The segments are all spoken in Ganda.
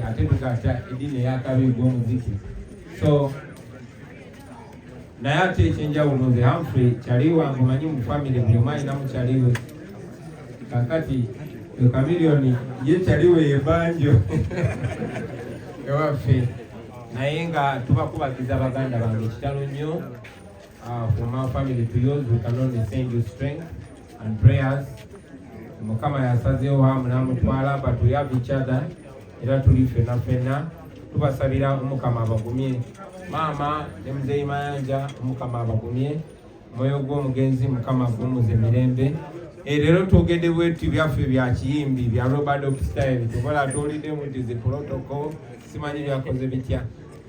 Ate tugatta eddiini eyakabi gw'omuziki. So naye ate ekyenjawulo, nze Humphrey kyali wange. Omanyi mu family buli omu alinamu kyaliwe. Kakati Chameleone ye kyaliwe yebanjo ewaffe, naye nga tubakubagiza baganda bange. Kitalo nnyo. From our family to yours, we can only send you strength and prayers. Mukama yasazeewo hamu n'amutwala, but we have each other, era tuli ffenna ffenna tubasabira Omukama abagumye, maama ne muzeeyi Mayanja. Omukama abagumye, omwoyo gw'omugenzi Mukama agumuze mirembe. Leero twogedde bwetu byaffe bya kiyimbi bya Robert style, tukola tuwuliddemu nti zi protocol simanyi byakoze bitya,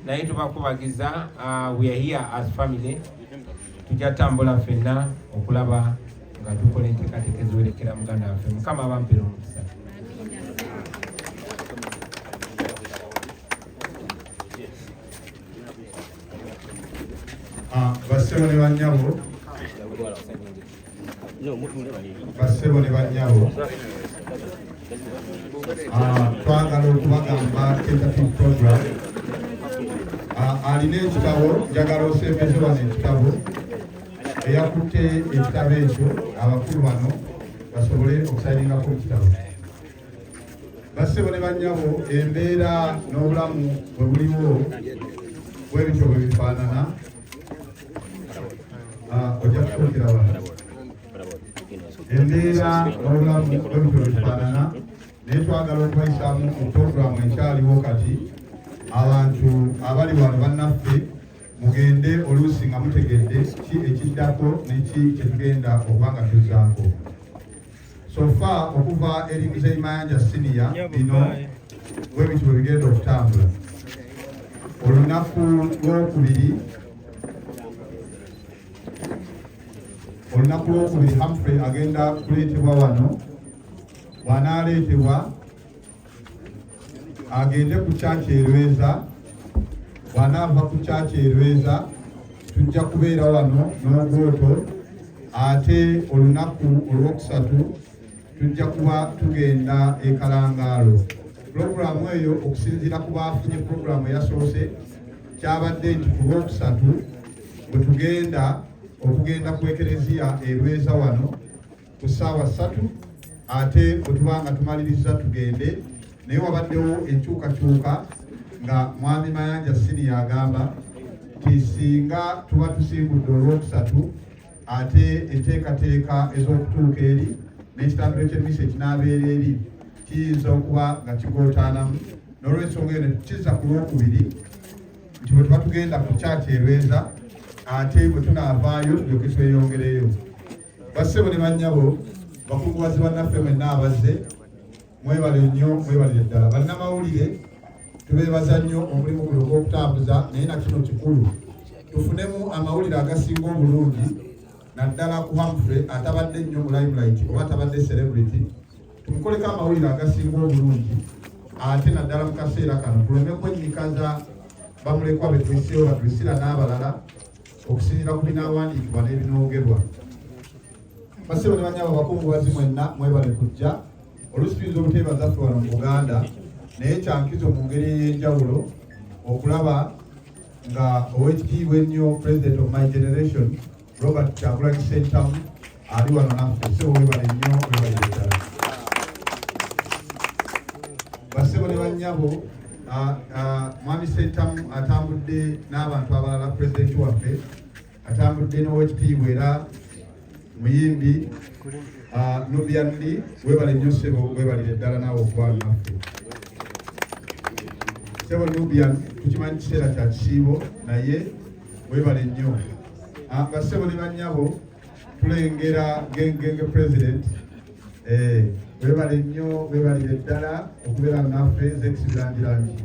naye tubakubagiza. We are here as family, tujja tambula ffenna okulaba nga tukola enteekateeka eziwerekera muganda waffe. Mukama abampera omukisa. Ah, bassebo ne bannyabo, bassebo ne bannyabo, ah, twagala okubagamba tentative program. Ah, alina ekitabo, njagala osembeze wano ekitabo. Eyakutte ekitabo ekyo, abakulu bano basobole okusayiningako ekitabo. Bassebo ne bannyabo, embeera n'obulamu bwe buliwo bwe bityo bwe bifaanana. Ah, ojja kutuukira wano. Embeera n'obulamu bwe bityo bwe bifaanana, naye twagala okubayisaamu mu puroguramu ekyaliwo kati. Abantu abali wano bannaffe, mugende oluusi nga mutegedde ki ekiddako neki kyetugenda okuba nga tuzzaako. So far, okuva eri Muzeyi Mayanja Senior, bino bwe bityo bwe bigenda okutambula. Olunaku lwokubiri, olunaku lwokubiri Humphrey agenda kuleetebwa wano. Bw'anaaleetebwa agende ku kyaki Erweza. Bw'anaava ku kyaki Erweza, tujja kubeera wano n'ogwoto. Ate olunaku olwokusatu tujja kuba tugenda e Kalangaalo. Pulogulaamu eyo, okusinziira ku baafunye pulogulaamu eyasoose, kyabadde nti ku lwokusatu bwe tugenda okugenda ku ekereziya Erweza wano ku ssaawa 3, ate bwe tuba nga tumaliriza tugende. Naye wabaddewo enkyukakyuka nga mwami Mayanja Senior agamba nti singa tuba tusimbudde olwokusatu, ate enteekateeka ez'okutuuka eri n'ekitambiro ky'emmisa ekinaabeera eri kiyinza okuba nga kigootaanamu. N'olwensonga eyo ne tukiza ku lwokubiri, nti bwe tuba tugenda ku kyaki Erweza, ate bwe tunaavaayo tulyoke tweyongereyo. Bassebo ne bannyabo, bakungubazi bannaffe mwenna abazze, mwebale nnyo, mwebalire ddala. Bannamawulire, tubeebaza nnyo omulimu guno ogw'okutambuza, naye na kino kikulu tufunemu amawulire agasinga obulungi, naddala ku Humphrey atabadde nnyo mu limelight oba atabadde celebrity. Tumukoleko amawulire agasinga obulungi, ate naddala mu kaseera kano tuleme kwenyikaza bamulekwa betuyiseewo, batulisira n'abalala, okusinziira ku binaawandiikibwa n'ebinoogerwa. Bassebo ne bannyabo, abakungubazi mwenna, mwebale kujja. Oluusi tuyinza obuteebaza ffe wano mu Buganda, naye kyankizo mu ngeri ey'enjawulo okulaba nga ow'ekitiibwa ennyo President of my generation, Robert Kyagulanyi Ssentamu, ali wano naffe. Ssebo, webale nnyo, webale ddala. Bassebo ne bannyabo, mwami Ssentamu atambudde n'abantu abalala. Pulezidenti waffe atambudde n'owekitiibwa era muyimbi Nubian Li. Webale nnyo ssebo, webalire ddala naawe okuba naffe. Ssebo Nubian, tukimanyi kiseera kya kisiibo, naye webale nnyo. Bassebo ne bannyabo, tulengera gengenge president. Webale nnyo, webalire ddala okubeera naffe. Zex Bilangilangi.